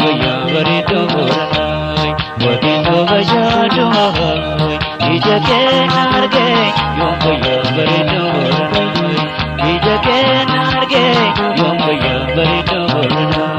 Yoom bareedduu booranaa wabii bashaaduu ija keenya argee yoom bareedduu booranaa ija keenya argee yoom bareedduu booranaa.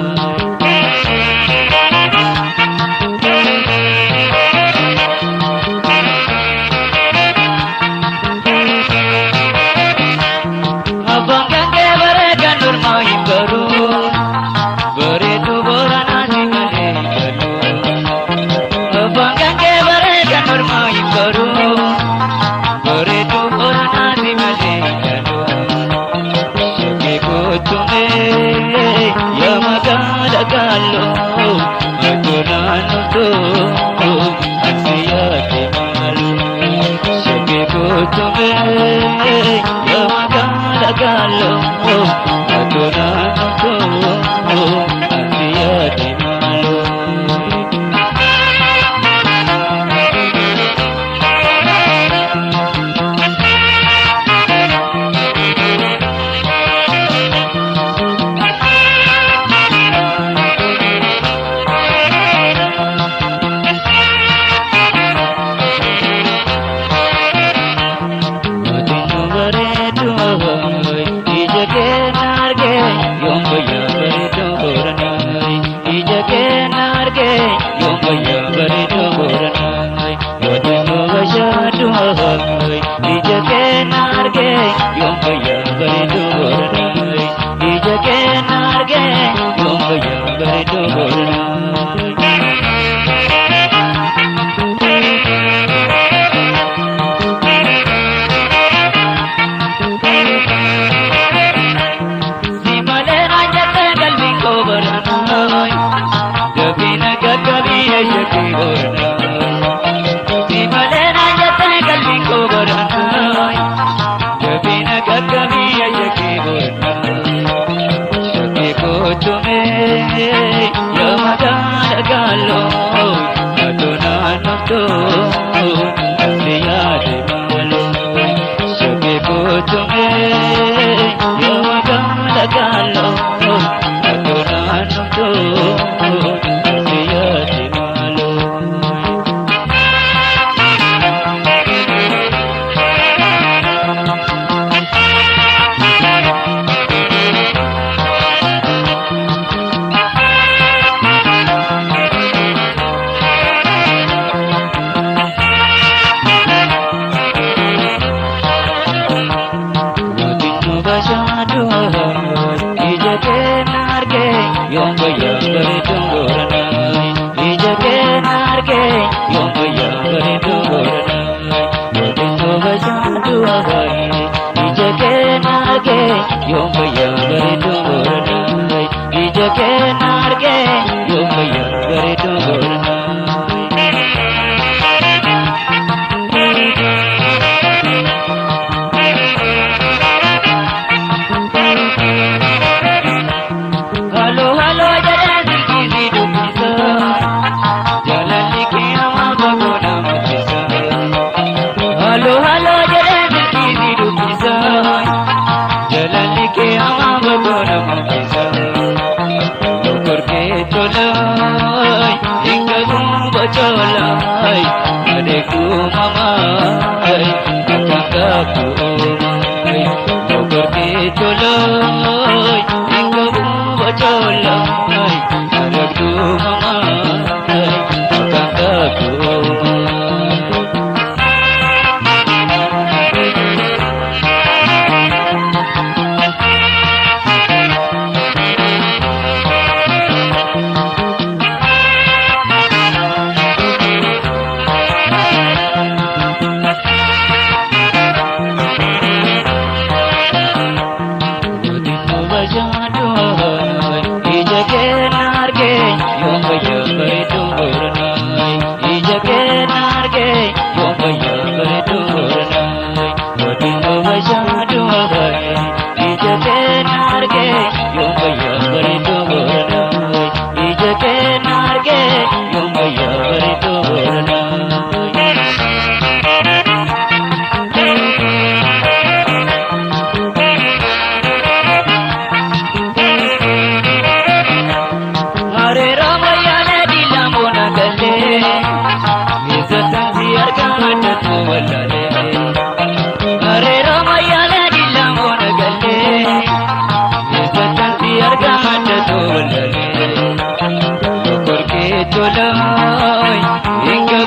Tolai, hinga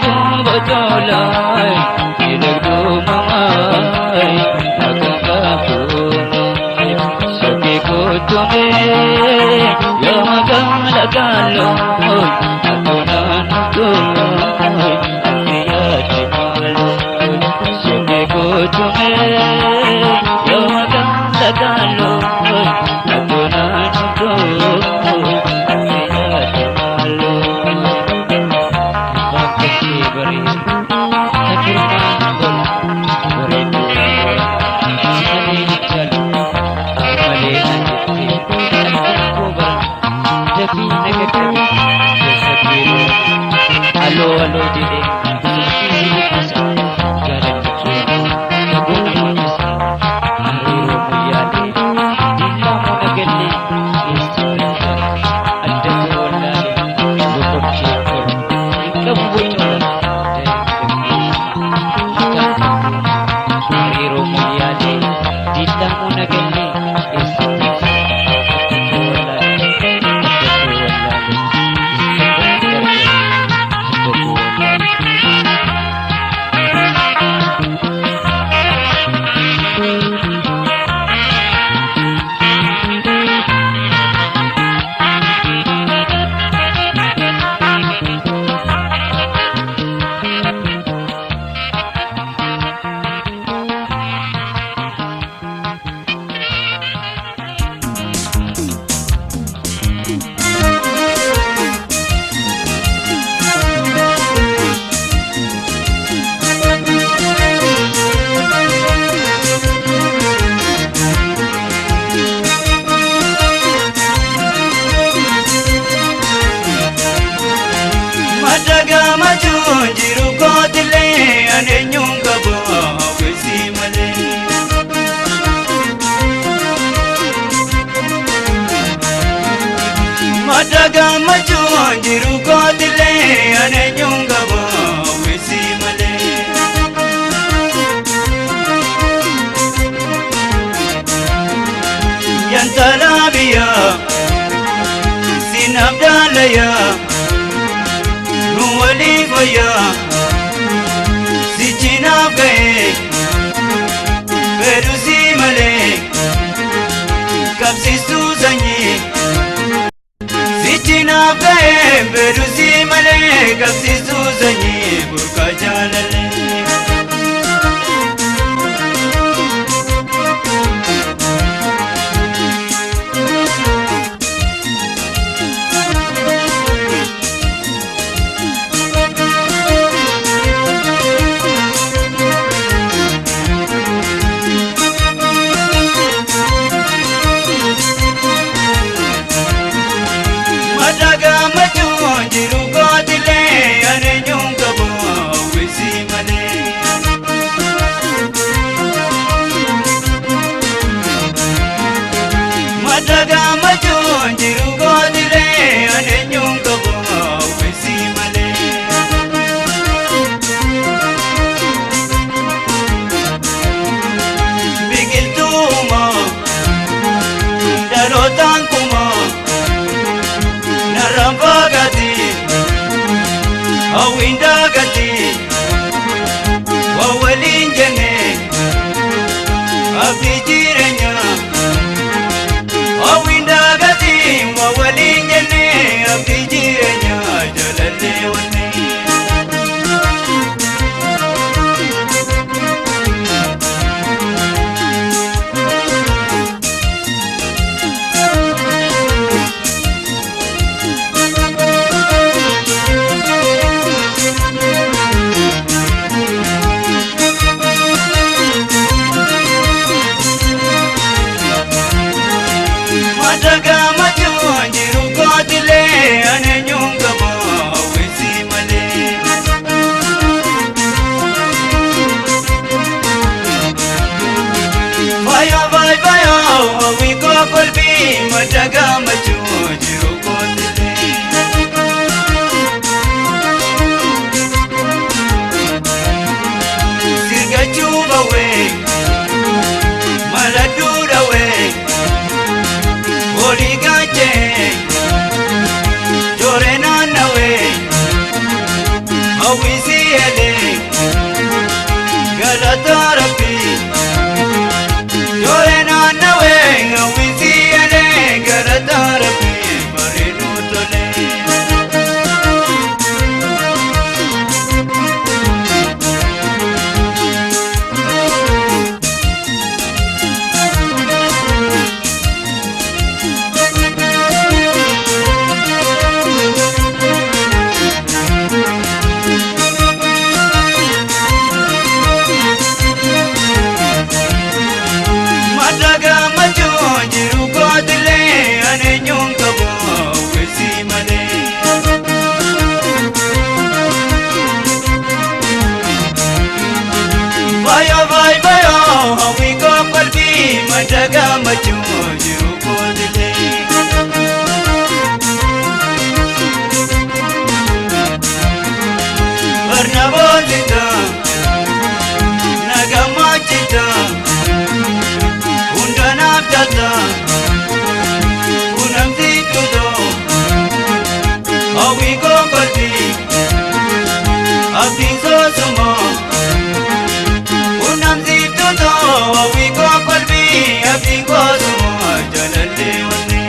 tolai, miidhagduu mamai, akakaafumai. Shakkii kottumee yaa magaala kaaloo, akkanaan tolai, ati yaadde maaloo. Shakkii kottumee yaa magaala kaaloo, akkanaan tolai, ati yaadde maaloo. Bakkee bareedu, takirmaan bolu, bareedduu si malee hin jaalu, malee na jettee qalbiin koo bara dafii na qaqqabe keessa keeloo aloo aloo jedhee turtii si dubbisa jaalalli kee fagoo na mul'isa hariiroo muyyaalee diillaa muna gallee keessa gargaara adda koo wallaalee loqokkee kolu hin qabu bocola hariiroo muyyaalee diillaa muna gallee eessatti adda koo wallaalee adda koo wallaalee eessatti gargaara adda koo wallaalee. Madagamachuun jiru kootilee ani eenyuun qabu hawwisii malee. Madagamachuun jiru kootilee ani eenyuun qabu hawwisii malee. Yantala biyya sinaf daalaya. Nu walii fayyaa si cinaaf ga'ee fedhu si malee qabsiistuu sanyii si cinaaf ga'ee fedhu si malee qabsiistuu sanyii burqaa jaalalee. Madagamachuun jiru kootilee ani eenyuun qabu hawwisii malee. Madagamachuun jiru kootilee ani eenyuun qabu hawwisii malee. Biqiltuumoo dhalootaan kumoo. Narraan fagaati hawwiin daagati waa waliin jenne abdii jireenya hawwiin daagati waa waliin jenne abdii jireenya jaalallee wanne. Madagamachuun jiru kootilee ani eenyuun qabu hawwisii malee. Faaya faaya faaya hawwii koo kolfii madagamachuun jiru kootilee. Sirgachuu bawwee maladuu dhawee. Olii gaachee jooree naannawee. Hawwii koo qalbii madda gammachuu jiru kootilee. Barnabootita nagammachita hundanaaf jata kunamsiituto hawwii koo qalbii abdiin soosumoo kunamsiituto hawwii koo qalbii abdiin koosumoo jaalallee wanni.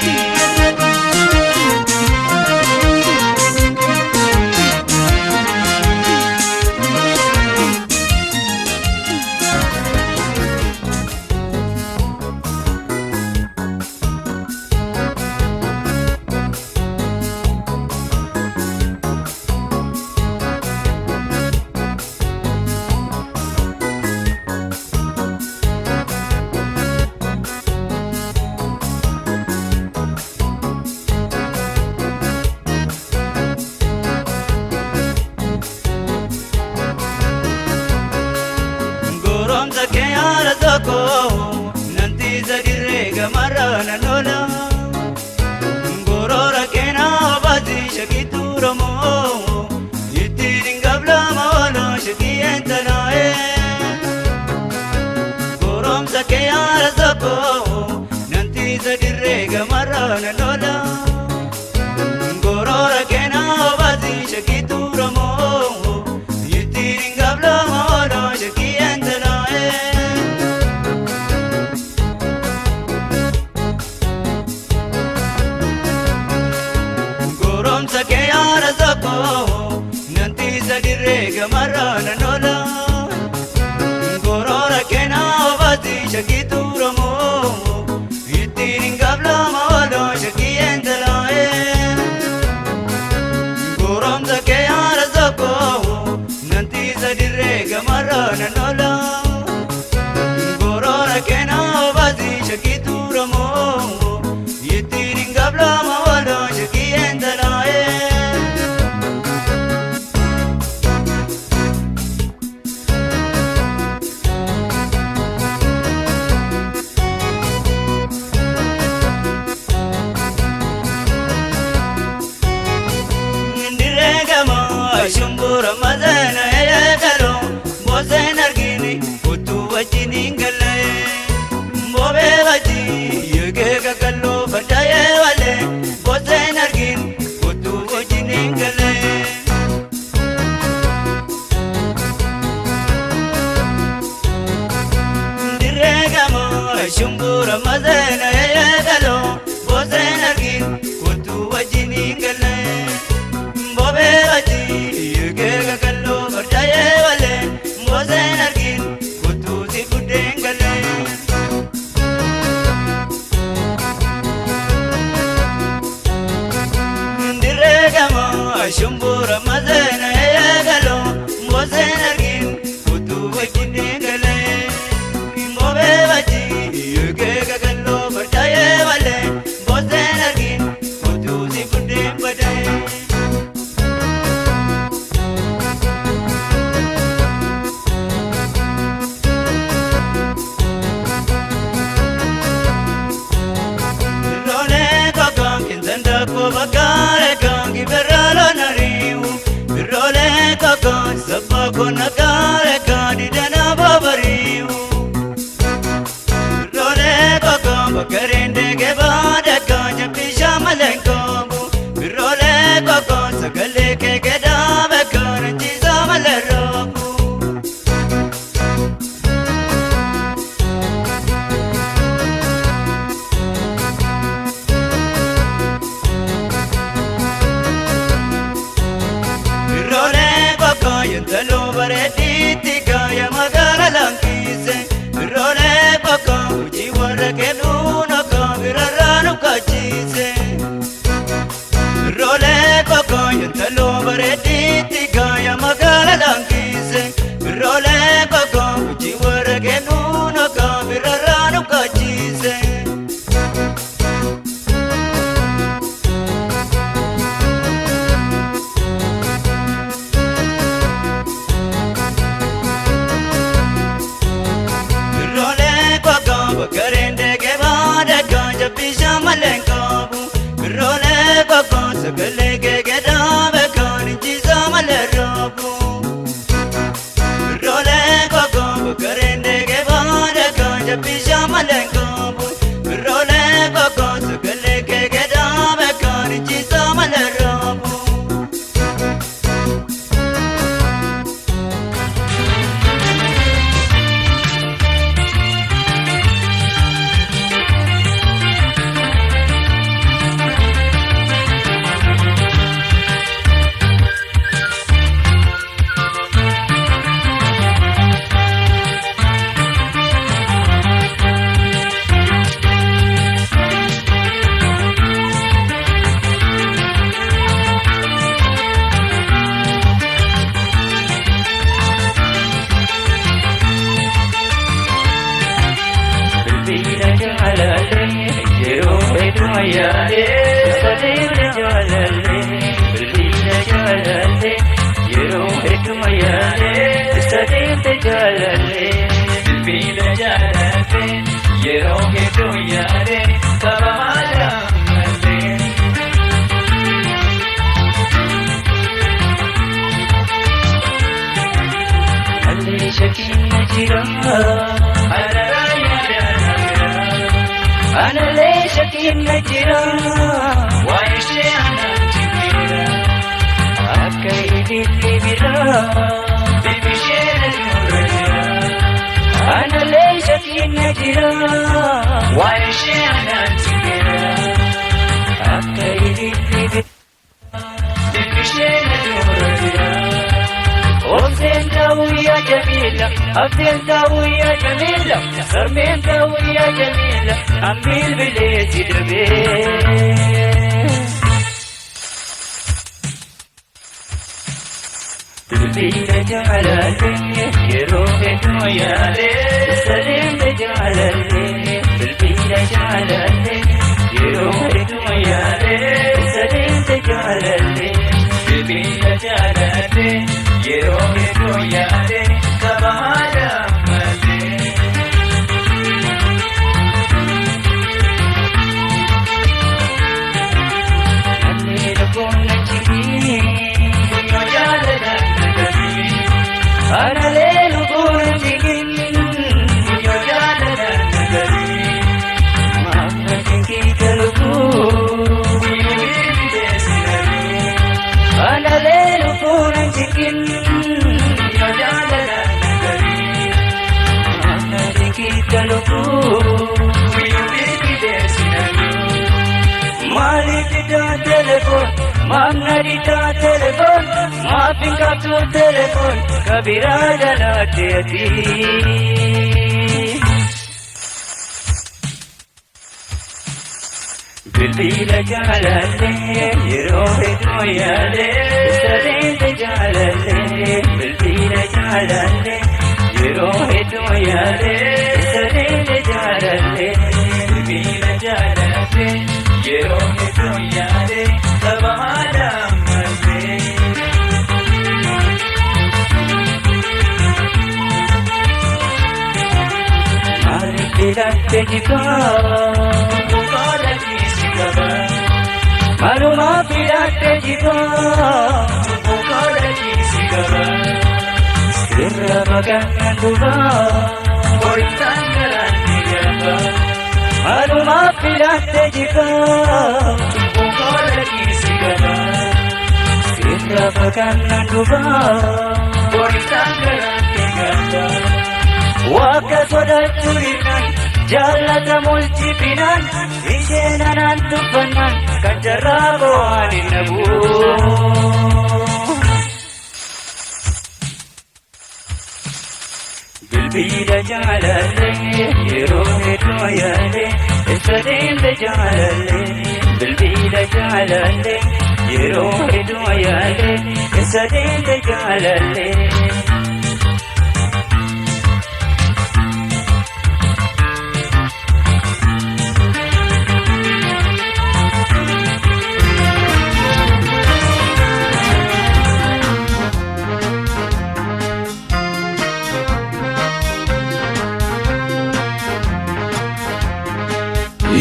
sagalee kee gadhaa beekan injisaa malee raabu. Biroolee koko bakareen deegee baadha kan jabbishaa malee qabu. Biroolee koko sagalee kee gadhaa beekan injisaa malee raabu.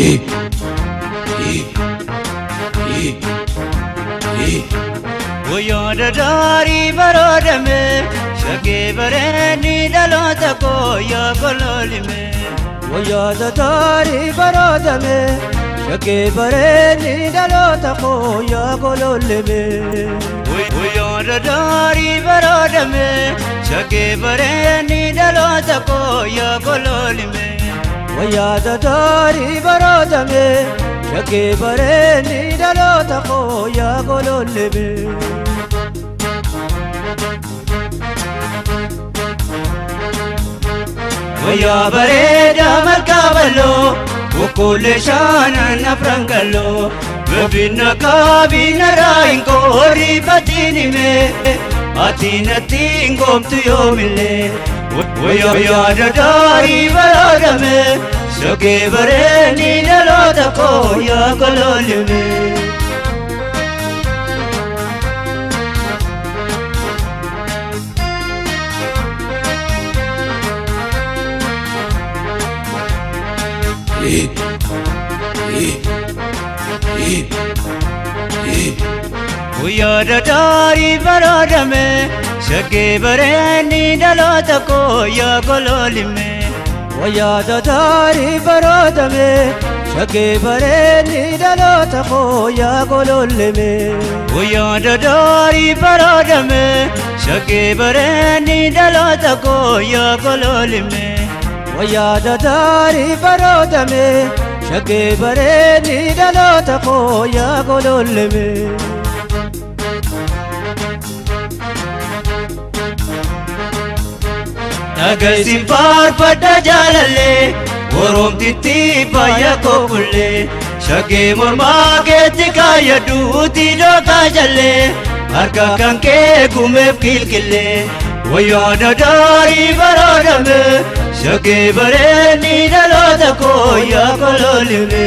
E Wayyaa daarii baroodame shaggee bareenni dhaloota koo yaa gololime. Wayyaa daarii baroodame shaggee bareenni dhaloota koo yaa gololime. Wayyaa daarii baroodame shaggee bareenni dhaloota koo yaa gololime. Wayyaa daarii baroodame shaggee bareenni dhaloota koo yaa gololime. Wayyaa bareedaa malkaa bal'oo okkollee shaanan afran galloo Bifina kaabina raayin koori batiin himee ati natti hin goomtu yoomillee. Wayyaa daarii baroodame shaggee bareenni dhaloota koo yaa gololime. Wayyaa daarii baroodame shaggee bareenni dhaloota koo yaa gololime. Wayyaa daarii baroodame shaggee bareenni dhaloota koo yaa gololime. Wayyaa daarii baroodame shaggee bareenni dhaloota koo yaa gololime. Wayyaa daarii baroodame shaggee bareenni dhaloota koo yaa gololime. Dhagaysiin faarfadha jaalallee Oromtitti faaya koofullee shaggee mormaa keetti kaayyadhuuti dhookaa jallee harka kan kee gumeef kilkillee. Wayyaa daarii baroodame shaggee bareenni dhaloota koo yaa gololime.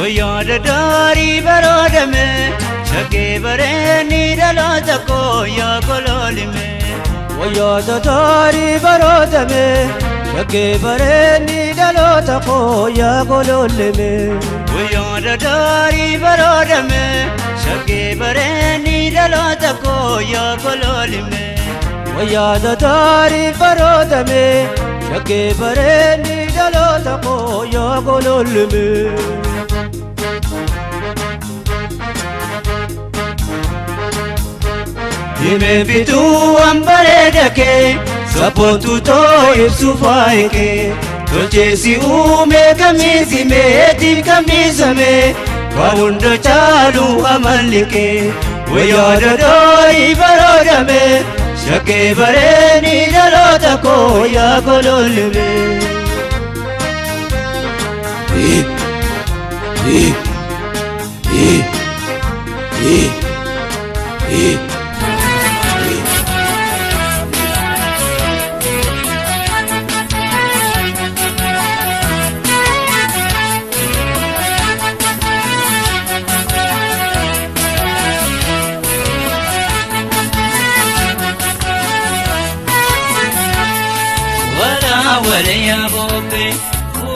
Wayyaa daarii baroodame shaggee bareenni dhaloota koo yaa gololime. Wayyaa daarii baroodame shaggee bareenni dhaloota koo yaa gololime. Wayyaa daarii baroodame shaggee bareenni dhaloota koo yaa gololime. Wayyaa daarii baroodame shaggee bareenni dhaloota koo yaa gololime. Himee bituu waan bareeda kee sabboontuu too ibsu faayi kee tolcheesi uumee kamiisi meetiif kamiisame waan hunda caalu amalli kee. Wayyaa daarii baroodame shaggee bareenni dhaloota koo yaa gololime. ولا يا بوبي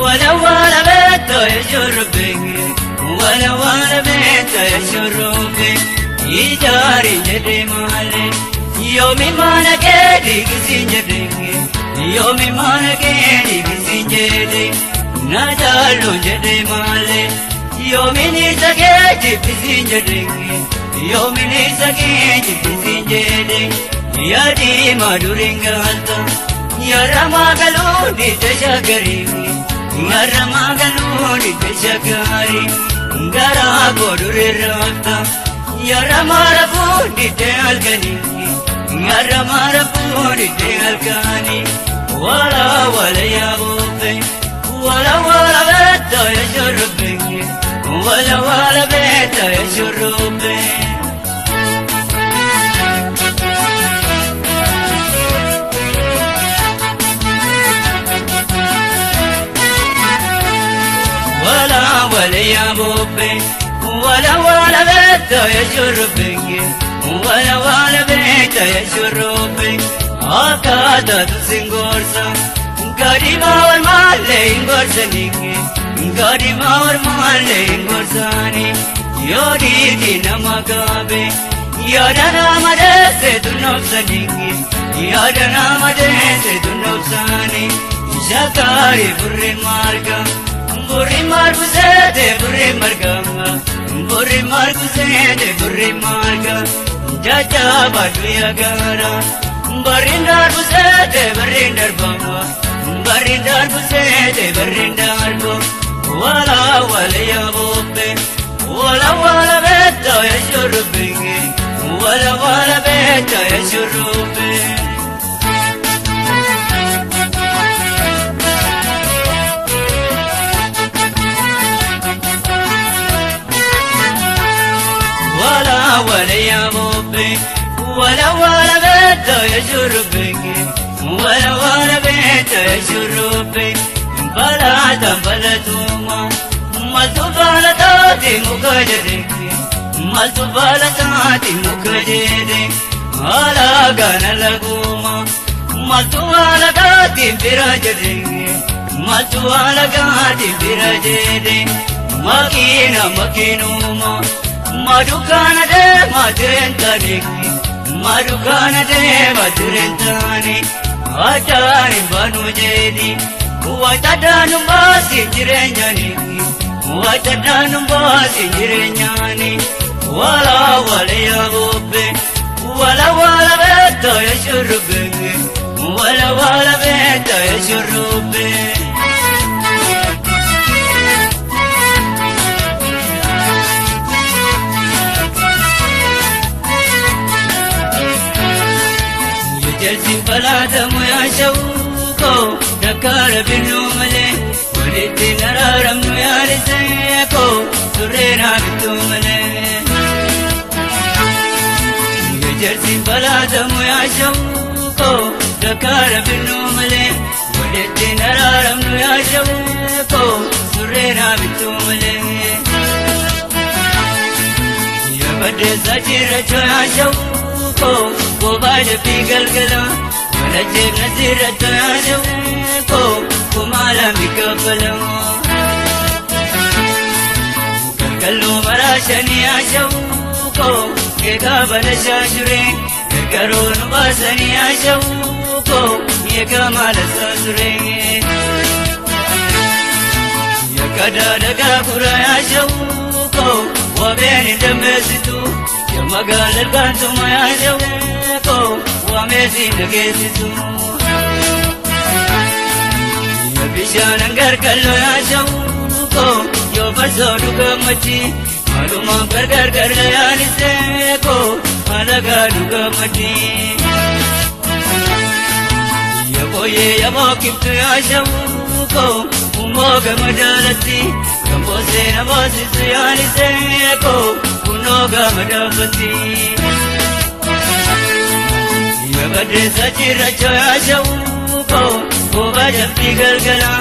ولا ولا بيت يشربي ولا ولا بيت يشربي يجاري جدي مالي يومي ما نكدي كسي يومي ما نكدي كسي جدي نجالو جدي مالي يومي نسكي كسي جدي يومي نسكي كسي جدي يا دي ما دورينغالتا Yaramagaloo deshagari, yaramagaloo deshagari, garaa godure raata. Yaramarafu dealgani, yaramarafu dealgani. Wala wala ya bobe, wala wala beta ya shurube, wala wala beta ya shurube. Wala wala ya bobe, wala wala beekta ya shurrubbingi wala wala beekta ya shurrubbi akkaataa tusin gorsa gadima wal malee hin gorsaningi gadima wal malee hin gorsani yoo dhiigi nama gaabe yaada nama deesse tunnoobsaningi yaada nama deesse tunnoobsani shakkaari burri marga burri margu seete burri marga burri margu seete burri marga jajjaba duya gara barrin darbu seete barrin darba barrin darbu seete barrin darbu wala wala ya bobe wala wala betta ya shurubingi wala wala betta ya shurubbi. Wala wala ya bobe wala wala betta ya shurubingi wala wala betta ya shurubbi balata balatuma maltu balataati mukajere maltu balataati mukajere ala gana laguma maltu alagaati birajere maltu alagaati birajere makina makinuma madukana de madurentani madukana de madurentani atani banujedi watadanu basi jirenyani watadanu basi jirenyani wala wala ya bobe wala wala betta ya shurube wala wala betta ya shurube. Yejelsin baladamu ya shawko dakara binu male walitti nararamnu yaaliseko surreena bitu male. Yejelsin baladamu ya shawko dakara binu male walitti nararamnu ya shawko surreena bitu male. Yabadde sajira ya shawko gobaje bigalgala walaje nazira ya shawko kumala mikabala kallu marashani ya shawko ega balasha shure gargarun basani ya shawko ega malasa sure yakada daga kura ya shawko wabeni damesitu yamagal gantuma ya shawko wamesi dagesitu yabishan gargallo ya shawko yo barso dugamati maluma gargar gargayaliseko alaga dugamati yaboye yabokibtu ya shawko umoga madalati gambose nabosisu yaliseko unoga madabati yabade sajira ya shawko gobaja bigalgala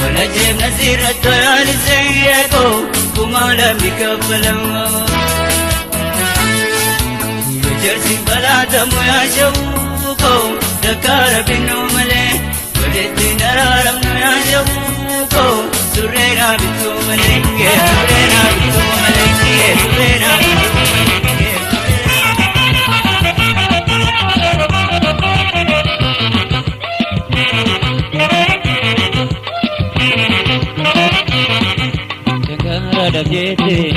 walaje nazira yaliseko kumala mikabala yejelsin baladamu ya shawko dakara binu male walitti nararamnu ya shawko surreena bitu male surreena bitu male surreena bitu male. Jete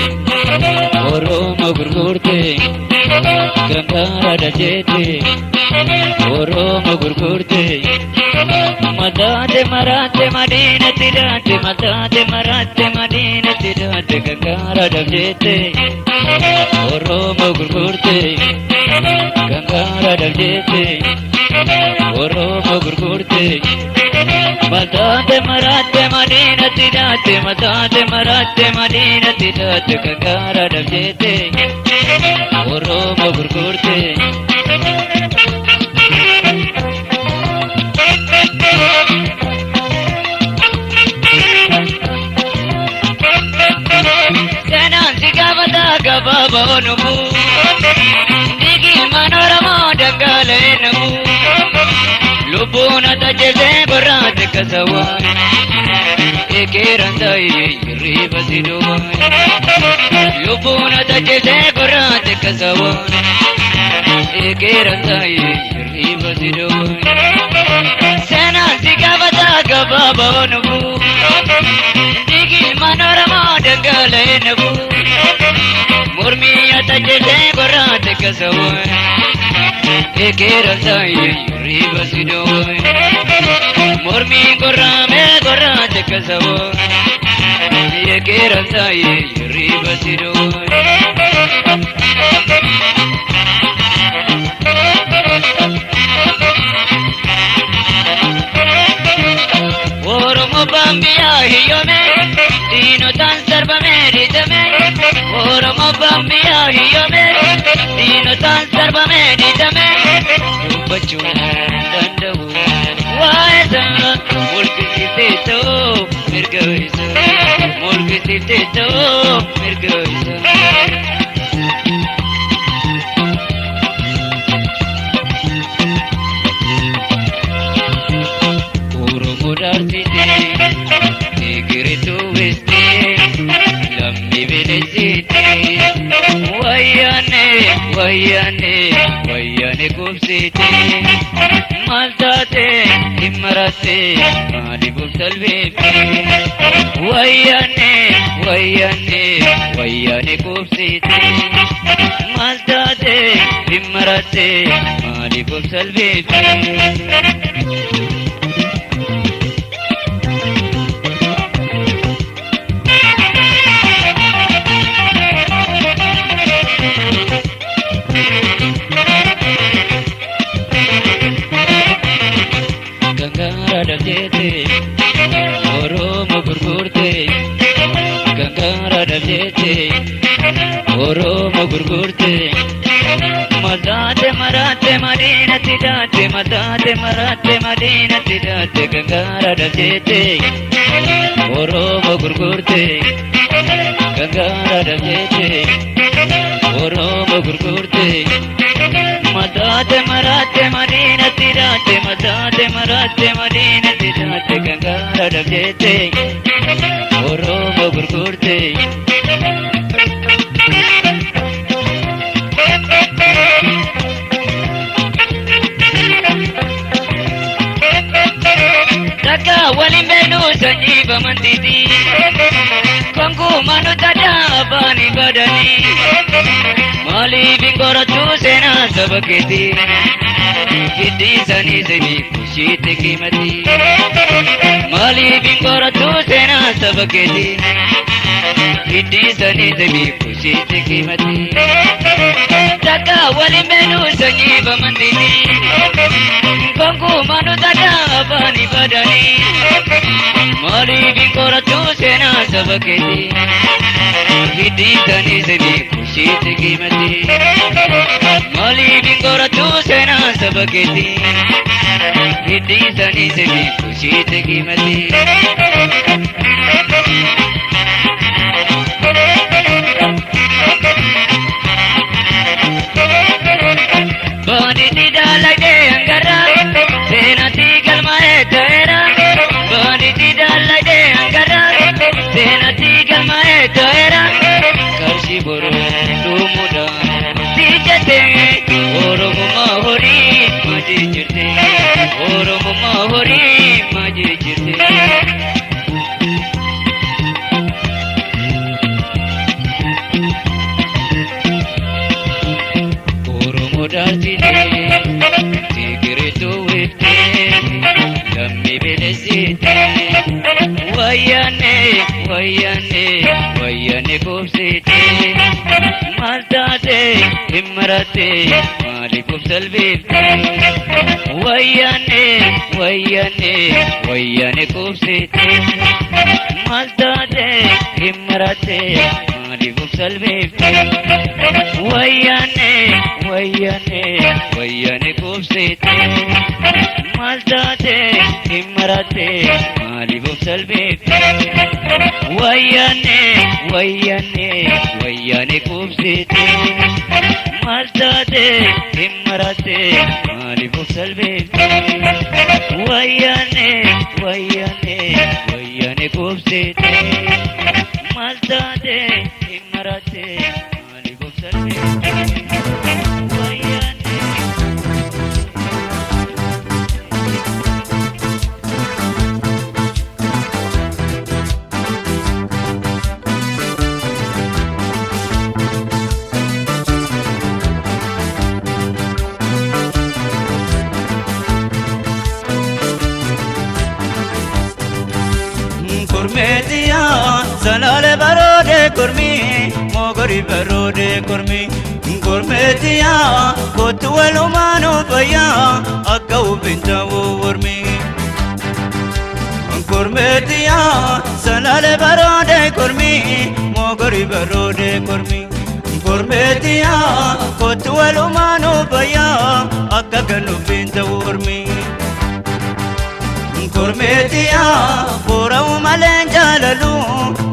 Oromo gurgurte Gangara jete Oromo gurgurte Madate marate madina tirate madate marate madina tirate Gangara jete Oromo gurgurte Gangara jete Oromo gurgurte Madate marate madina tirate madate marate madina tirate Gangara jete Oromo gurgurte. gabaabaa onumu. Dhiigi ilmaan Oromoo dhangala'ee namu. Lubbuun ata jeesee gorraate kasawaa. Ekeeraan taa'ee hirriba si dhowwaa. Lubbuun ata jeesee gorraate kasawaa. Ekeeraan taa'ee hirriba si dhowwaa. Seenaan si gaafataa gabaabaa onumu. Dhiigi ilmaan Oromoo dhangala'ee namu. Mormii ata jeesee gorraate kasawaa. Ekeeraan taa'ee hirriba si dhowwaa. Mormii gorraamee gorraate kasawaa. Ekeeraan taa'ee hirriba si dhowwaa. Oromoo bambiyaa hiyyoome diinotaan sarbamee dhiitame. Oromoo bambiyaa hiyyoome diinotaan sarbamee dhiitame. Dubbachuu danda'u waa'ee isaa mul'isiiftee ta'uu mirga isaa mul'isiiftee ta'uu mirga isaa. Oromoo daarsitee Tigirituu wistee lammii bineensitee wayyaane wayyaane wayyaane kubsitee maal taate hin maratte maaliif of salbeeftee wayyaane wayyaane wayyaane kubsitee maal taate hin maratte maaliif of salbeeftee. Gangaara dhabdeete Oromoo gurgurte. Gangaara dhabdeete Oromoo gurgurte. Mataate maraate madiinatti daate mataate maraate madiinatti daate. Gangaara dhabdeete Oromoo gurgurte. Gangaara dhabdeete Oromoo gurgurte. Mataate maraate madiinatti daate mataate maraate madiinatti daate. Gangaara dhabdeete Oromoo gurgurte. Takka waliin beenu sanyii bamantiiti. Konkuuma nu tadaa afaanii badanii. Maaliif hin qorattu seenaa saba keetii? Hiddi isaanii sanyii kushiitti qimati. Maaliif hin qorattu seenaa saba keetii? Hiddi isaanii sanyii kushiitti qimati. Takka waliin beenu sanyii bamantiiti. Konkuuma nu tadaa afaanii badanii. Maaliif hin qorattu seenaa saba keetii? Hiddi isaanii sanyii kushiitti qimati. Maaliif hin qorattu seenaa saba keetii? Hiddi isaanii sanyii kushiitti qimati. Baadiyyi daalagdee hangarra seenatti galmaa'ee ta'eera. Baadiyyi daalagdee hangarra seenatti galmaa'ee ta'eera. Qarshii boroo dhumuudhaan si jettee Oromummaa horii maji jirte. Oromummaa horii maji jirte. Oromoo daarsitee Tigirituu wiftee lammii bineensitee wayyaane wayyaane wayyaane kubsitee maal taate hin maratte maaliif of salbiftee wayyaane wayyaane wayyaane kubsitee maal taate hin maratte maaliif of salbiftee wayyaane wayyaane wayyaane kubsitee maal taate hin maratte maaliif of salbiftee wayyaane wayyaane wayyaane. Wayyaanee qubsite maal taate hin maratte maaliif of salbeefte? Wayyaanee wayyaanee wayyaanee qubsite maal taate hin maratte maaliif of salbeefte? Wayyaanee. Kormeetiyaa salaale baroode kormi mogori baroode kormi kormeetiyaa kootu walumaanuu fayyaa akka uffinta'uu mormi. Kormeetiyaa salaale baroode kormi mogori baroode kormi kormeetiyaa kootu walumaanuu fayyaa akka kan uffinta'uu mormi. Kormeetiyaa boora'u malee jaalalu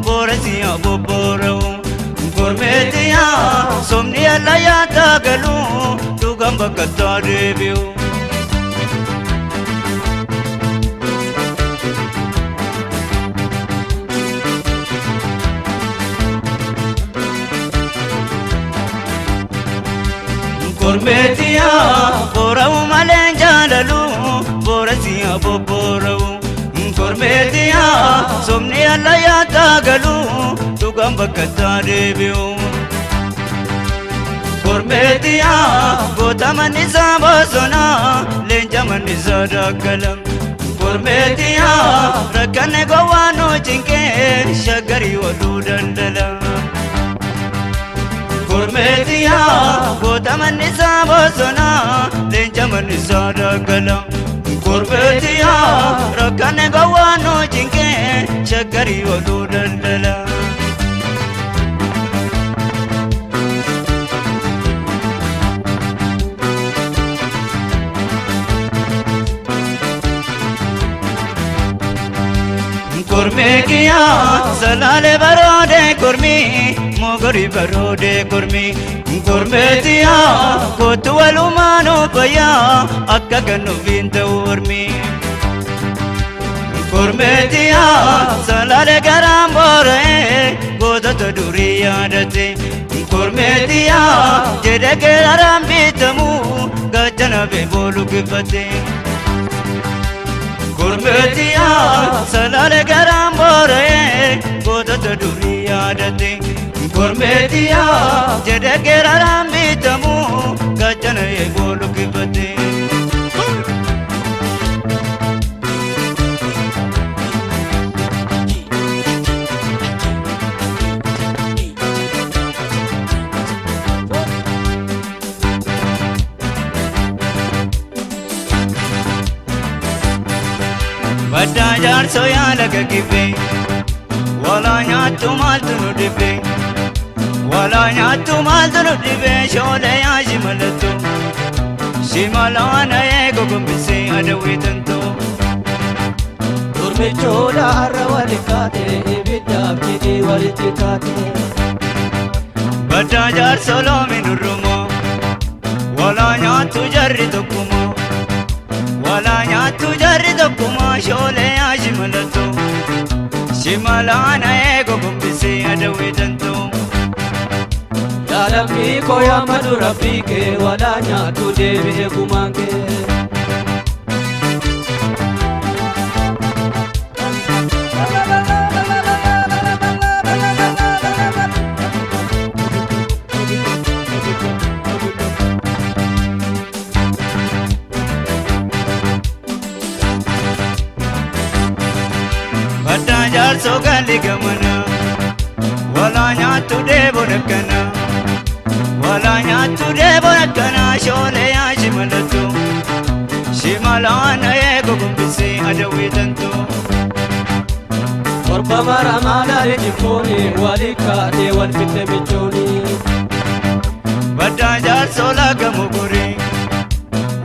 boorasiyaa bobboora'u. Kormeetiyaa somni allayyaa taagalu dhugaan bakka taa deebi'u. Kormeetiyaa boora'u malee jaalalu boorasiyaa bobboora'u. Kormeetiyaa somni allayyaa taagalu dhugaan bakka taa deebi'u. Kormeetiyaa goota mannisaa bosonaa leenca mannisaa daggala. Kormeetiyaa rakkanne gowwaa nu cinqee shaggarii oduu daldala. Kormeetiyaa goota mannisaa bosonaa leenca mannisaa daggala. Kormeetiyaa rakkanne gowwaa nu cinqee shaggarii oduu daldala. Kormeekiyaa salaale baroode kormi mogori baroode kormi kormeetiyaa kootu walumaanuu fayyaa akka kan ofiin ta'u ormi. Kormeetiyaa salaale garaan boora'ee gootota durii yaadate kormeetiyaa jedhe geeraraan bitamu gaachana beeboolu kiffate. Kormeetiyaa salaale garaan boora'ee gootota durii yaadate. Kormeetiyaa jedhe geeraraan bitamu gaachana eeboolu kiffate. Baddaa jaarsoo yaala gaggibee walaa nyaattu maaltu nu dhibee walaa nyaattu maaltu nu dhibee shoolee yaa shimalattu shimalaana eego gombisee adawwee tantoo. Gurmichoota har'a wali kaate ibiddaaf cidii walitti taate. Baddaa jaarsoo loomi nurrumoo walaa nyaattu jarri tokkumoo walaa nyaattu jarri tokkumoo shoolee yaa shimalattu shimalaana eego gombisee adawwee tantoo. Yaa lammii koo yaammadu rabbii kee walaa nyaattu deebi'e gumaan kee. Baddaa jaarsoo galli gamana walaa nyaattu deeboon akkana walaa nyaattu deeboon akkana shoolee yaa shimalattu shimalaana eego gombisee adawwee tantoo. Torba maramaa laalee jibbooni wali kaatee wal fitte michooni. Baddaa jaarsoo laga mogorii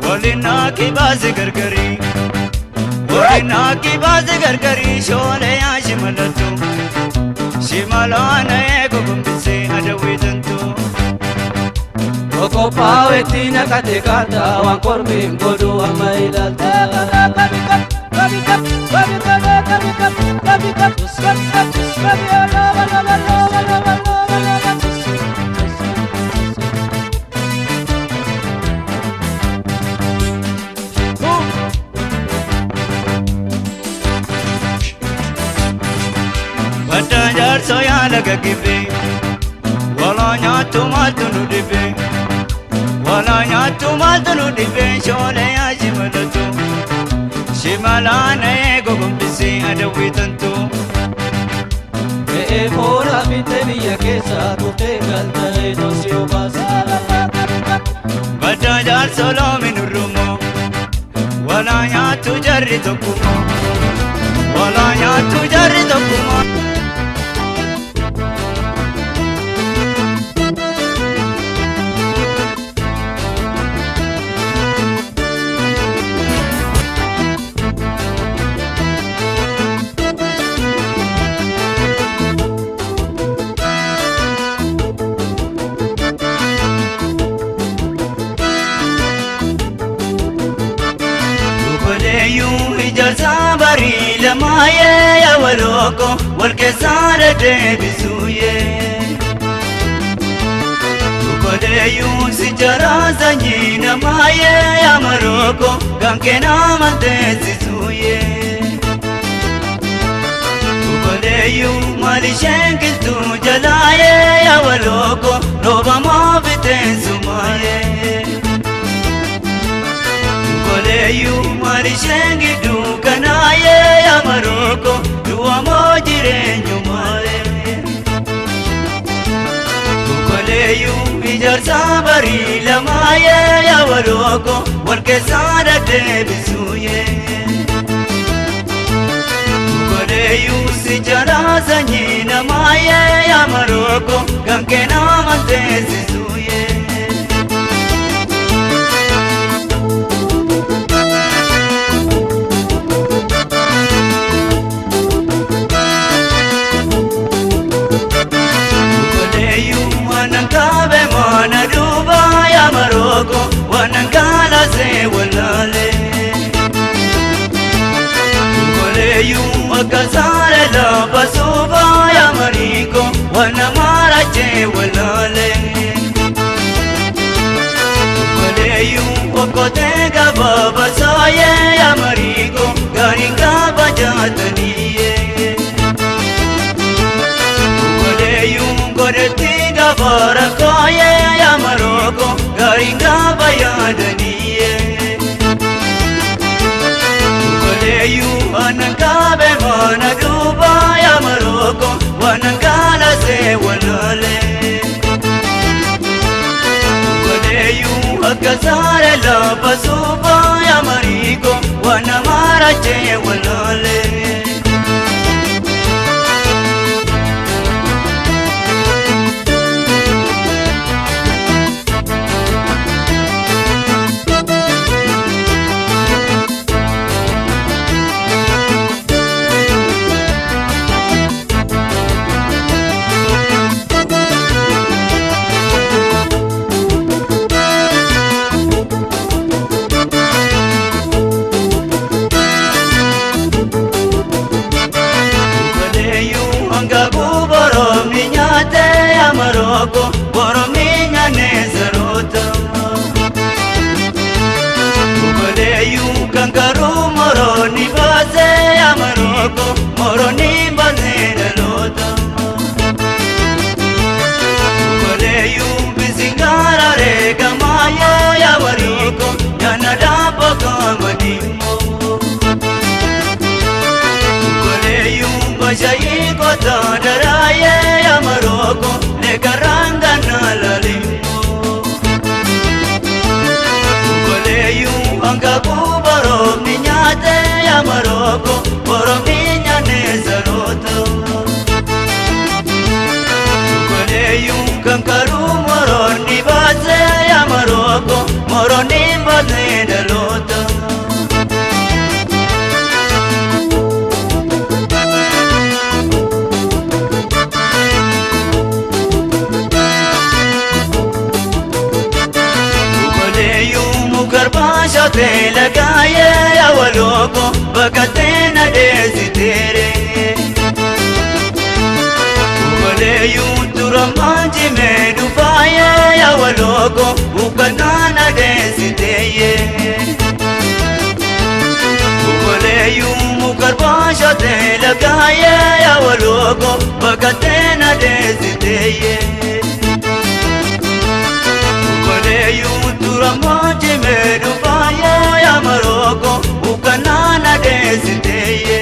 waliin naaki baase gargarii waliin naaki baase gargarii shoolee yaa shimalattu Shimalaana eegogombise adawweetantu. Qophaa'etti naqate kaata waan kormiin godhu amma ilaalta. Badda jaarsoo yaala gaggibee walaa nyaattu maaltu nu dhibee walaa nyaattu maaltu nu dhibee shoolee yaa shimalatu shimalaana eegogombisee adawweetantu. Re'ee foonaa fitte biyya keessa turtee galtee doosii obaasa. Badda jaarsoo loomi nurrumoo walaa nyaattu jarri tokkumoo walaa nyaattu jarri tokkumoo. Ijaarsa barii lamaayee yaa walooko wal keessaa deddeebisuuyee. Dukkoleeyyuu si jaraa sanyii namaayee yaa marooko gankee nama teessisuuyee. Dukkoleeyyuu maal isheen qilxuu jalaayee yaa walooko rooba moo fiteensumaayee. Dukkoleeyyuu maal isheen gidduu kanaayee yaa marooko du'a moo jireenyumaayee. Dukkoleeyyuu ijaarsa barii lamaayee yaa walooko wal keessaa deddeebisuuyee. Dukkoleeyyuu si jaraa sanyii namaayee yaa marooko gankee nama teessisuuyee. Kabe mana duba ya maroko wanangala se walale Koleyu akasare la basuba ya mariko wanamara che walale Koleyu okotega baba saye ya mariko garinga bajataniye Koleyu goreti Barakoye ya maroko garinga bayadaniye Koleyu anakabe mana duba ya maroko wanangala se walale Koleyu akasare la basuba ya mariko wanamara che walale. Mukarbaashatee lagaayee yaawaloko bakatee na deessiteere. Obboleeyyuu turamaan jimee dhufaayee yaawaloko uffannaa na deessiteeye. Obboleeyyuu mukarbaashatee lagaayee yaawaloko bakatee na deessiteeye. Obboleeyyuu turamaan jimee dhufaayee yaamaroko uffannaa na deessiteeye.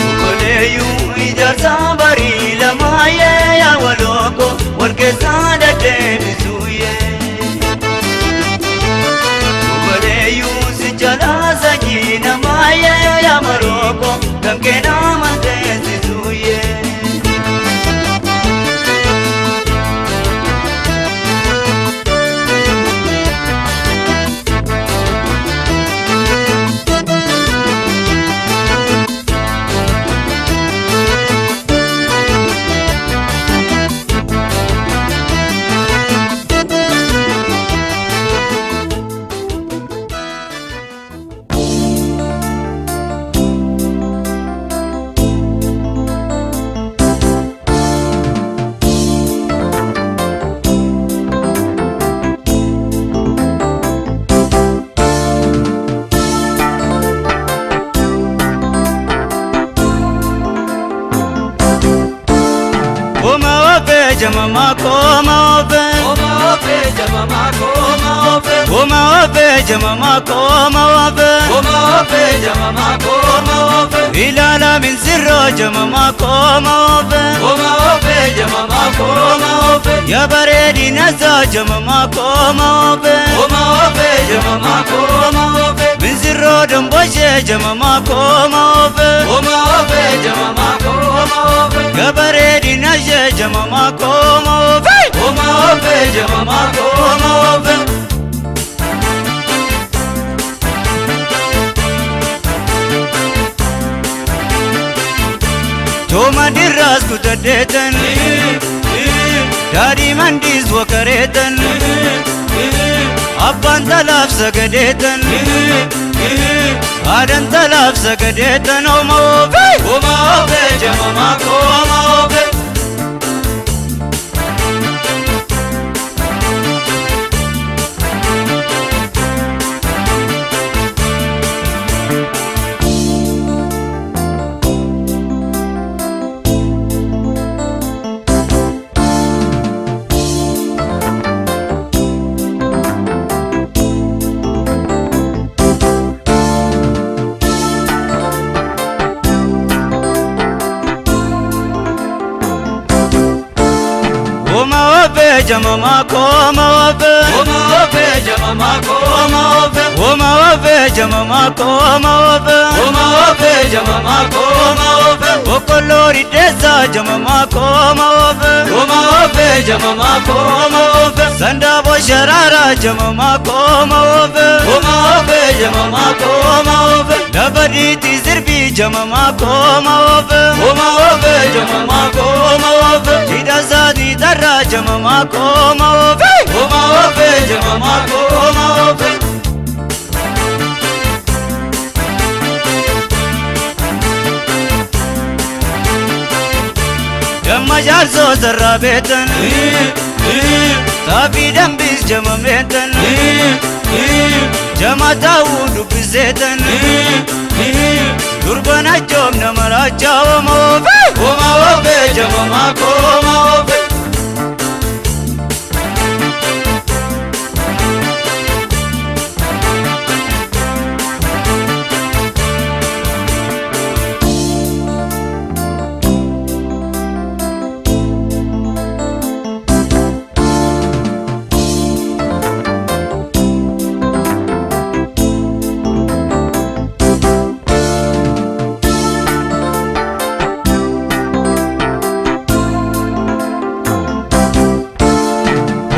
Obboleeyyuu ijaarsa barii lamaayee yaawaloko wal keessaa deddeebisuuyee. Obboleeyyuu si jalaa sanyii namaayee yaamaroko kan keenaa manteessisuuyee. Jamama koma ofe, Oma ofe jamama koma ofe. Oma ofe jamama koma ofe, Oma ofe jamama koma ofe. Ilala min sirro jamama koma ofe, Oma ofe jamama koma ofe. Ya bareedi nasa jamama koma ofe, Oma ofe jamama koma ofe. Min sirro damboshe jamama koma ofe, Oma ofe jamama koma ofe. Ya bareedi nashe jamama koma ofe. Oma ofe jamama koma ofe. Toma dirras kutaddeetan, daadhii mandiis wakareetan, abbaan talaaf sagadeetan, haadhan talaaf sagadeetan oma ofe. Oma ofe jamama koma ofe. Oma ofe jamama koma ofe, Oma ofe jamama koma ofe. Oma ofe jamama koma ofe, Oma ofe jamama koma ofe. Boqqolloo diddeessa jamama koma ofe, Oma ofe jamama koma ofe. Sandaaboo sharaara jamama koma ofe, Oma ofe jamama koma ofe. Lafa dhiitii sirbii jamama koma ofe, Oma ofe jamama koma ofe. Hidha isaatii tarraa jamama koma ofe. Oma ofe jamama koma ofe. Damma jaarsoo sarraa beektan, xaafii dambiis jamameetan, jama taa'uu dubbiseetan, durban ajoom nama raachaa oma ofe. Oma ofe jamama koma ofe.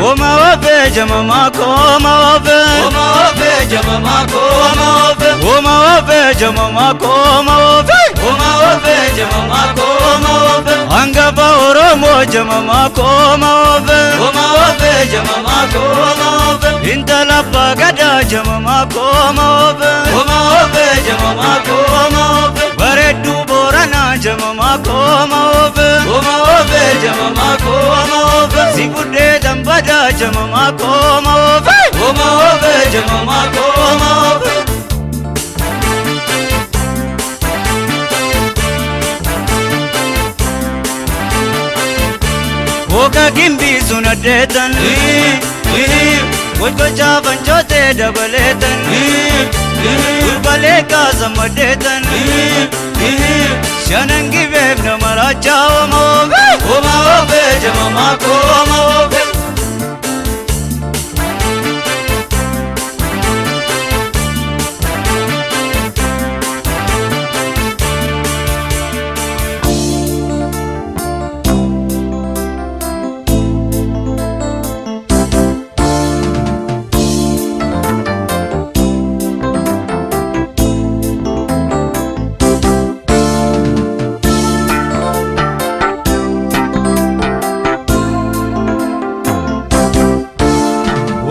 Oma ofe jamama koma ofe, Oma ofe jamama koma ofe. Oma ofe jamama koma ofe, Oma ofe jamama koma ofe. Hangafa Oromoo jamama koma ofe, Oma ofe jamama koma ofe. Intala abbaa gadaa jamamaa kooma oofe. Kooma oofe jamamaa kooma oofe. Bareedduu Booranaa jamamaa kooma oofe. Kooma oofe jamamaa kooma oofe. Si guddee dambadaa jamamaa kooma oofe. Kooma oofe jamamaa kooma oofe. Booka gimbii sun addeetan. Gochgochaa fancootee dabaleetan. Gurbalee kaasa maddeetan. Shanan gibeef nama raachaa ooma oofe. Kooma oofe jamamaa kooma oofe.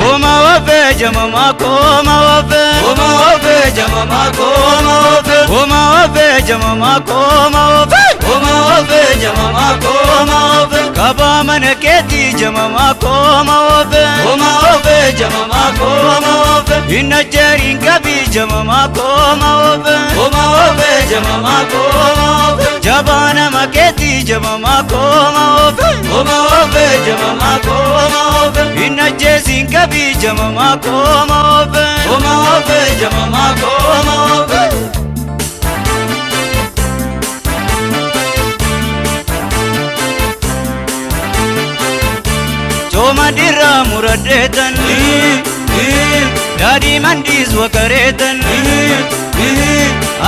Ooma oofe jamamaa kooma oofe. Kooma oofe jamamaa kooma oofe. Ooma oofe jamamaa kooma oofe. Kooma oofe jamamaa kooma oofe. Kabaa mana keetii jamamaa kooma oofe. Kooma oofe jamamaa kooma oofe. Inna jeeriin qabii jamamaa kooma oofe. Kooma oofe jamamaa kooma oofe. Jabaa nama keetii jamamaa kooma oofe. Kooma oofe jamamaa kooma oofe. Inna jeesiin qabii jamamaa kooma oofe. Kooma oofe jamamaa kooma oofe. Cooma dirraa muraddeetan. Daadhii mandiis wakareetan.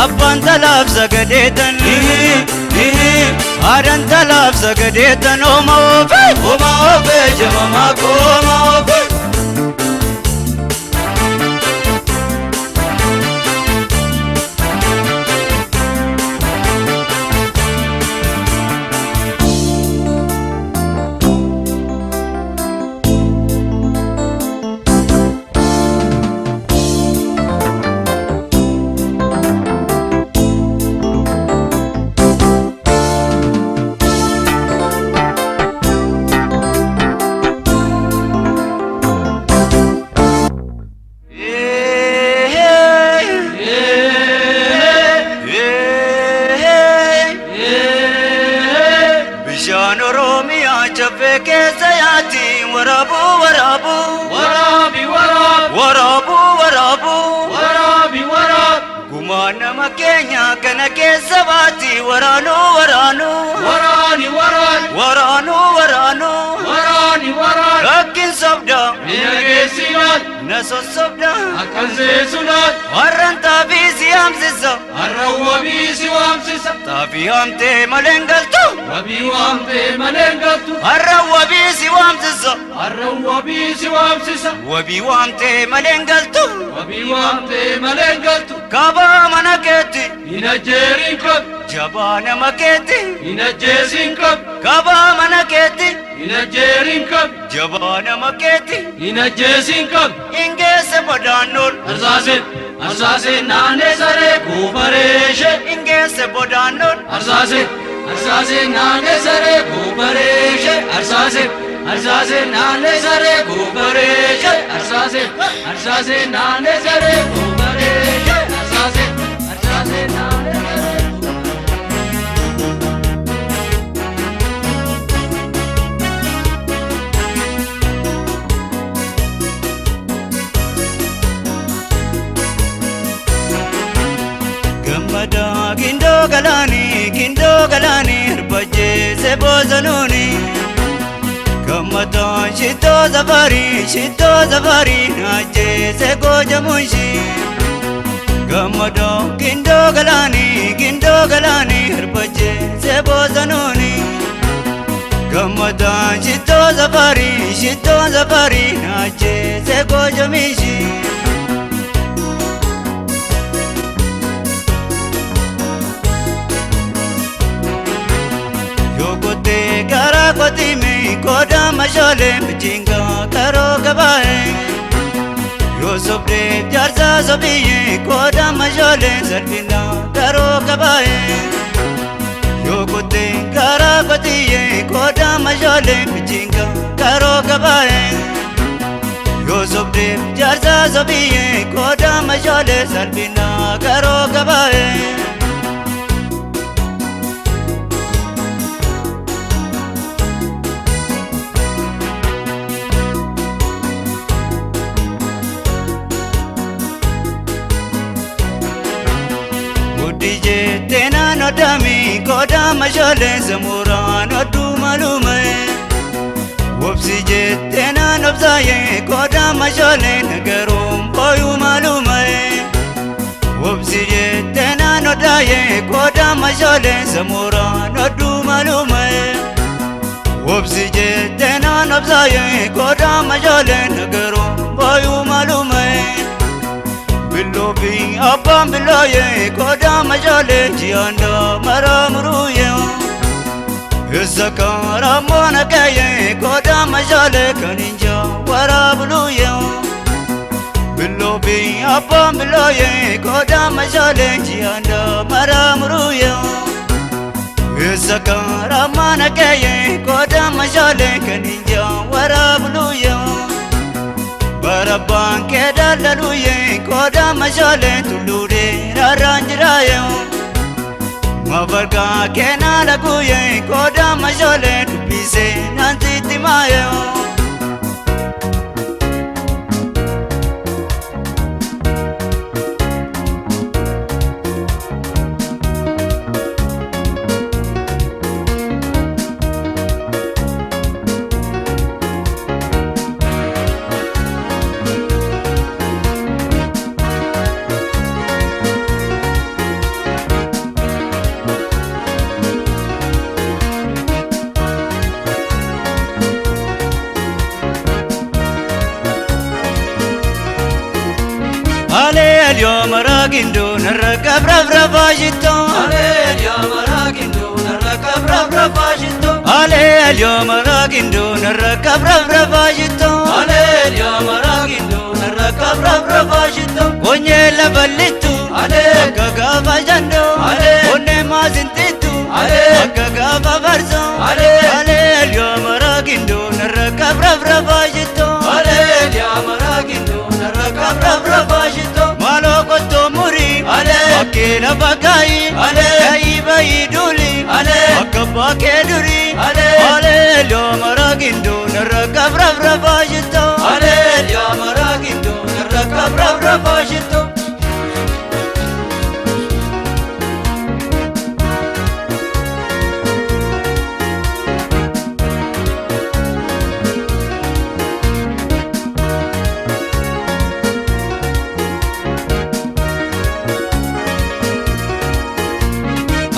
Abbaan talaaf sagadeetan. Haadhaan talaaf sagadeetan ooma oofe. Kooma oofe jamamaa kooma oofe. Bishaan Oromiyaa caffee keessa yaati waraabuu waraabuu. Waraabi waraabi. Waraabuu waraabuu. Waraabi waraabi. Gumaa nama keenya kana keessa baati waraanuu waraanuu. Waraani waraani. Waraanuu waraanuu. Waraani waraani. Rakkin sobda. Biyya geessinaan. Na sossobda. Akkan seesunaan. Warran xaafii si haamsisa. Har'a wabii si waamsisa. Xaafii haamtee malee hin galtu. Wabii waamtee malee hin galtu. Har'a wabii si waamsisa. Har'a wabii si waamsisa. Wabii waamtee malee hin galtu. Wabii waamtee malee hin galtu. Kabaa mana keetti. Hin ajjeerin qabu. Jabaa nama keetti. Hin ajjeesin qabu. Kabaa mana keetti. Hin ajjeerin qabu. Jabaa nama keetti. Hin ajjeesin qabu. Hin geesse bodaannoon. Arsaaseen arsaaseen naannee saree goofareeshe. Hin geesse bodaannoon. Arsaaseen arsaaseen naannee saree goofareeshe. Arsaaseen arsaaseen naannee saree goofareeshe. Arsaaseen arsaaseen naannee saree goofareeshe. Arsaaseen arsaaseen naannee saree. Gammadaa gindoo galaanii gindoo galaanii hirbacheesse boosonuuni. Gammadaa shittoo safarii shittoo safarii naajjeesse goojamuunshi. Gammadaa gindoo galaanii gindoo galaanii hirbacheesse boosonuuni. Gammadaa shittoo safarii shittoo safarii naajjeesse goojamuunshi. Yokote karaa kotime koda mashole mjinga karo gabae. Yoo sobdee jaarsa sobiyyee kooda mashoolee salphina garoo qabaayee. Yoo kottee karaa kotiyyee kooda mashoolee mijinga garoo qabaayee. Yoo sobdee jaarsa sobiyyee kooda mashoolee salphina garoo qabaayee. Guddijee teenaan oddaami kooda mashoolee samuraan odduu malume. Wobsijee teenaan obsaayee kooda mashoolee nagaruun booyuu malume. Wobsijee teenaan oddaayee kooda mashoolee samuraan odduu malume. Wobsijee teenaan obsaayee kooda mashoolee nagaruun booyuu malume. Billoofi abbaan billooyee kooda mashoolee ji'aanda maramuruuyee. Isa karaa naqayee kooda mashoolee kan inja waraabuluuyee. Billoofi abbaan billooyee kooda mashoolee ji'aanda maramuruuyee. Isa karaa naqayee kooda mashoolee kan inja waraabuluuyee. Barabbaan kee dallaluuyee kooda mashoolee tulluudhee rarraan jiraayee. Mabargaa kee naalaguuyee kooda mashoolee dubbisee nansitti maayee. Aleeliyoo maraagindo narra qabrabra shitoo. Aleeliyaa maraagindo narra qabrabra shitoo. Aleeliyoo maraagindo narra qabrabra shitoo. Aleeliyaa maraagindo narra qabrabra shitoo. Onyee lafa lixxu Alee. akka gaafa jandoo. Alee. Onnee maasintiitu Alee. akka gaafa farsoo. Alee. Aleeliyoo maraagindo narra qabrabra shitoo. Aleeliyaa maraagindo narra qabrabra shitoo. Maaloo qottoo murii Alee. bakkee lafa kaayi Alee. kaayii bayii duuli Alee. akka bakkee durii. Alee. Aleeliyoo maraagindo narra qabrabra shitoo. Aleeliyaa maraagindo narra qabrabra shitoo.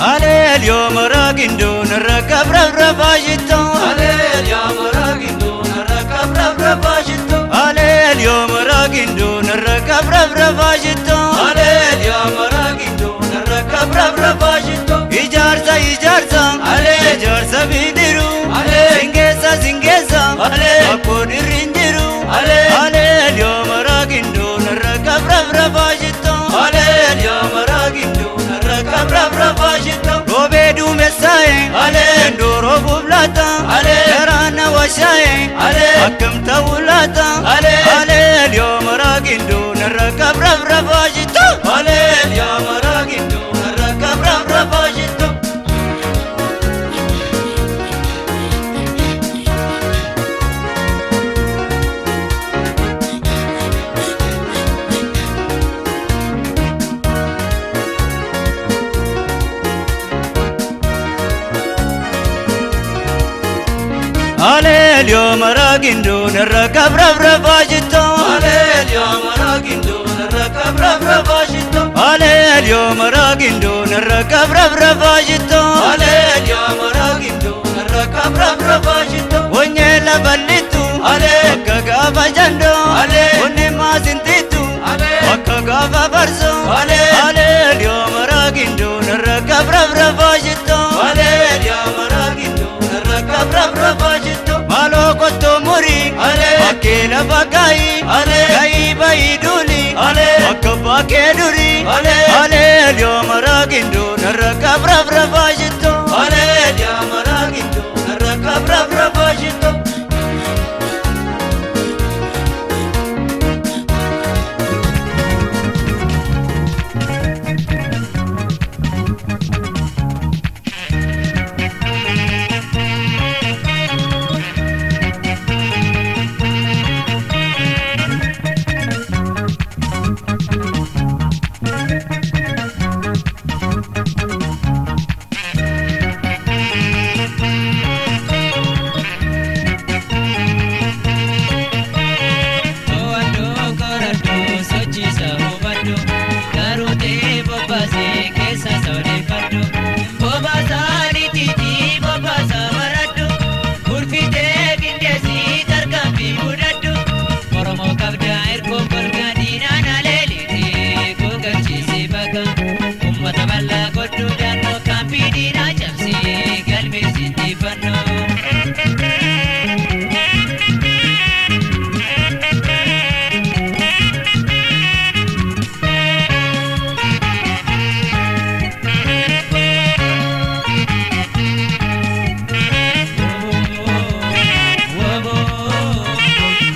Aleeliyoo maraagindo narra qabrabra shitoo. Aleeliyaa maraagindo narra qabrabra shitoo. Aleeliyoo maraagindo narra qabrabra shitoo. Aleeliyaa maraagindo narra qabrabra shitoo. Ijaarsa ijaarsa Alee. ijaarsa bidiru Alee. singeessa singeessa Alee. akkoo dhirri hin jiru. Alee. Aleeliyoo maraagindo narra qabrabra shitoo. Aleeliyaa maraagindo narra qabrabra shitoo. Roobee duumessaa'e Alee. Endooroo buuflaata Alee. Garaana washaa'e Alee. akkam ta'uu laata. Alee. Aleeliyoo maraagindo narra qabrabra shitoo. Aleeliyaa maraagindo narra qabrabra shitoo. Aleeliyoo maraagindo narra qabrabra shitoo. Aleeliyaa maraagindo narra qabrabra shitoo. Aleeliyoo maraagindo narra qabrabra shitoo. Aleeliyaa maraagindo narra qabrabra shitoo. Onyee lafa lixxu Alee. akka gaafa jandoo. Alee. Onnee maasintiitu Alee. akka gaafa farsoo. Alee. Aleeliyoo maraagindo narra qabrabra shitoo. Aleeliyaa maraagindo narra qabrabra shitoo. Maaloo qottoo murii Alee. bakkee lafa kaayi Alee. kaayii bayii duuli. gindoo narra kabraaf rafaa shittoo. Alee jaamaraa gindoo narra kabraaf rafaa shittoo. To'adhoo qoradhoo sochiisa hubadhu garuu ta'ee bobbaasee keessa odeeffadhu bobbaasaa niitiitii bobbaasaa baradhu kurfitee qindeessii tarkaanfii mudadhu Oromoo qabdaa ergoo golgaa diinaan aleeliitii gogalchiisii bakka uummata bal'aa godhuu daannoo kaampii diinaa cabsii galmeessii injifannoo.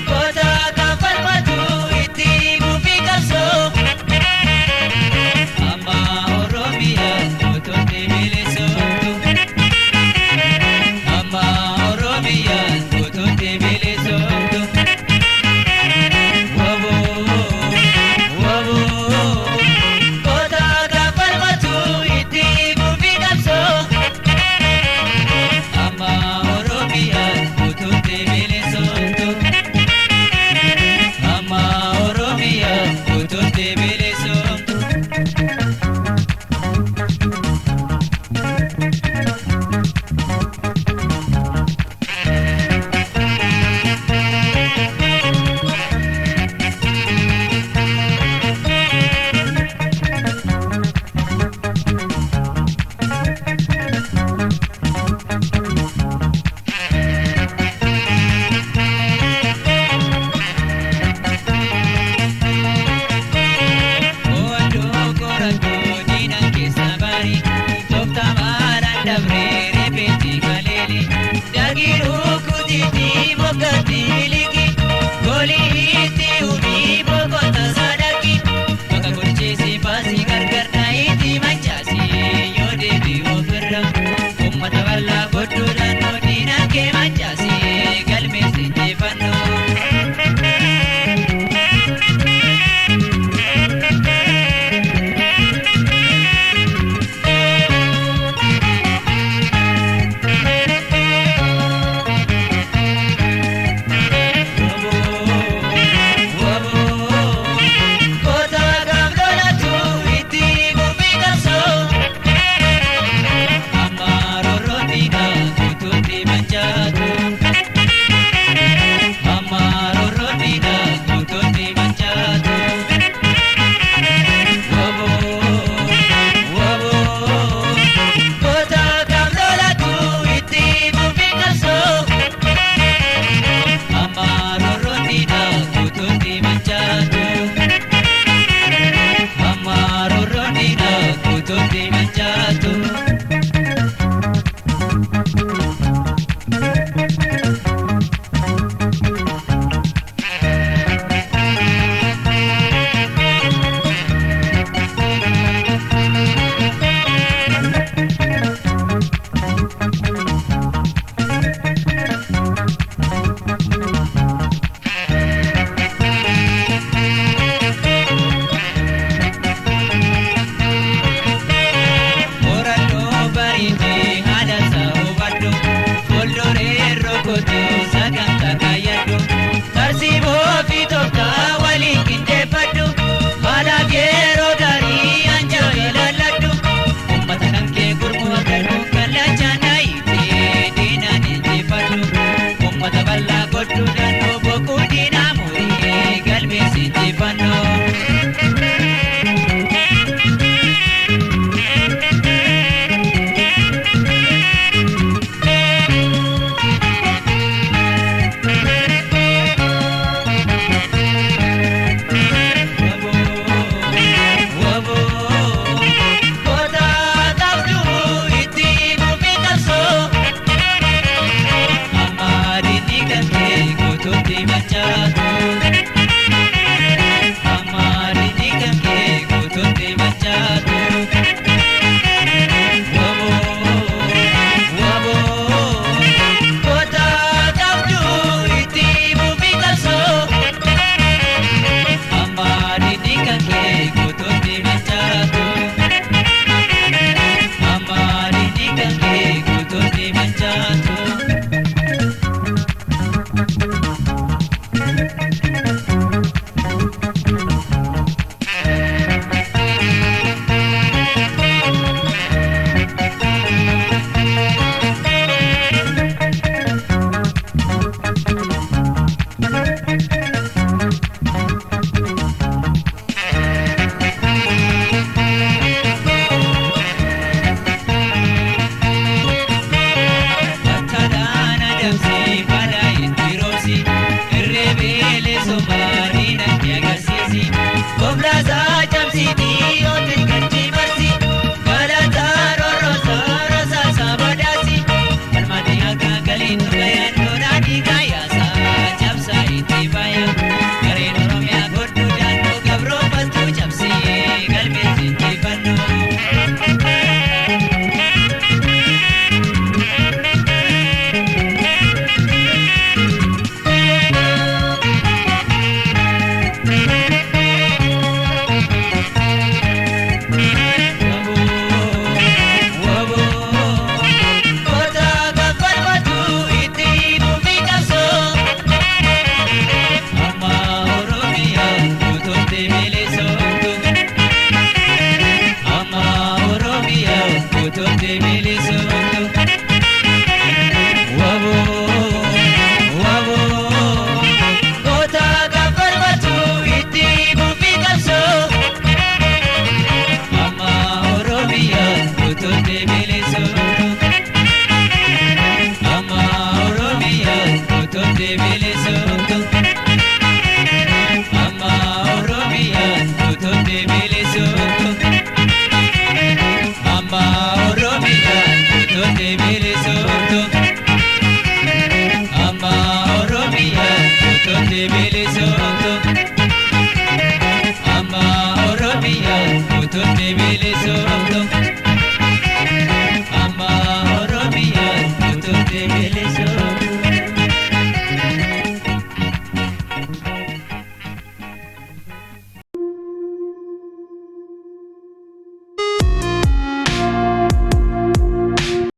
Goota kan falmatu itti fufii qabsoo. Amma Oromiyaa guutuutti bilisoomtu. Amma Oromiyaa guutuutti bilisoomtu. Waboo waboo. Goota kan falmatu itti fufii qabsoo. Amma Oromiyaa guutuutti bilisoomtu. Amma Oromiyaa guutuutti bilisoomtu. Qo'adhoo qoradhoo diinaan keessa bari tooftaa maaraan dabree reepeetti galeeli dargii rukutiitti moggaatti miliki goolii itti uumii boqota sadaqi bakka golcheessi baasii gargar dhaayitti mancaasi yoo deebi'u ofirra uummata bal'aa godhuu naannoo diinaan kee mancaasi galmeessi injifannoo. Goota kan lolatu itti fufii qabsoo. Amma rorrotiidha guutuutti mancaatu. Amma rorrotiidha guutuutti mancaatu. Waboo waboo. Goota kan lolatu itti fufii qabsoo. Amma rorrotiidha guutuutti mancaatu. Amma rorrotiidha guutuutti mancaatu. Qoradhoo bariitee haala isaa hubadhu fuulduree rukutee sagantaa kaayyadhu tarsiiboo